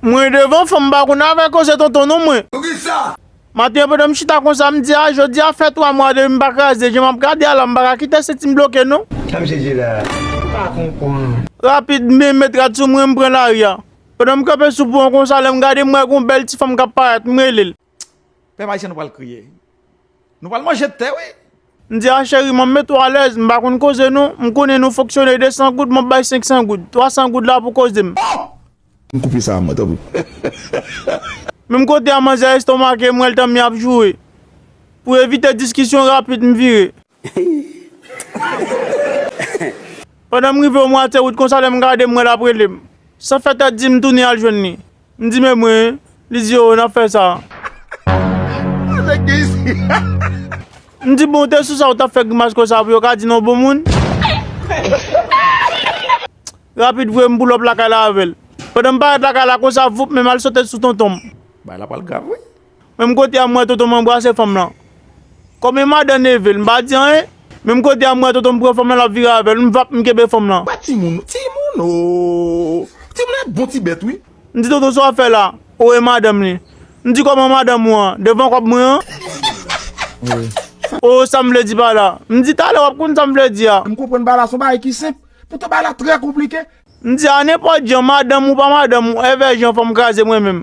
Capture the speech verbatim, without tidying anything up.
Mwen devan fanm m pa konn avè koze tonton non mwen. Poukisa? Maten an pandan m chita konsa m di a jodi a fè twa mwa depi m pa kraze je m ap gade a la m pa ka kite senti m bloke non. Sa misye di la? M pa konprann. Rapid men met rad sou mwen m pran lari a. Pandan m kanpe sou pon an konsa lè m gade m wè gon bèl ti fanm k ap parèt m rele l. Pèp ayisyen nou pral kriye. Nou pral manje tè wi. M di a cheri mwen m met ou alèz m pa konn koze non m konnen nou fonksyone de san goud m ap bay senk san goud twa san goud la pou koze m. M koupe sa a mwen tanpri. Menm kote a manzè estomake m wè l tanmi ap joure. Pou evite diskisyon rapid m vire. Pandan m rive o mwatye wout konsa lè m gade m wè l ap rele m. San fè tèt di m tounen al jwenn li. M di men mwen, li di o n ap fè sa. M di bon w te sou sa w t ap fè grimas konsa pou yo ka di n on bon moun. Rapid voye m poulòp lakay la avè l. Pandan m parèt lakay la konsa voup men m al sote sou tonton m. Bagay la pral grav wi. Menm kote a m wè tonton m anbrase fanm lan. Kòm e madan neve l m pa di anyen. Menm kote a m wè tonton m pran fanm lan l ap vire avè l m vap m kenbe fanm lan. Wè timoun, timoun o. Timoun e bon ti bèt wi. M di tonton sa w ap fè la? O e madanm li. M di kòman madanm ou an? Devan kòb mwen an? O sa m vle di pa la. M di talè w ap konn sa m vle di a. M konprann bagay la se yon bagay ki senp. Poutan bagay la trè konplike. M di a nenpòt jan madanm ou pa madanm ou èvè jan fanm kraze mwen menm.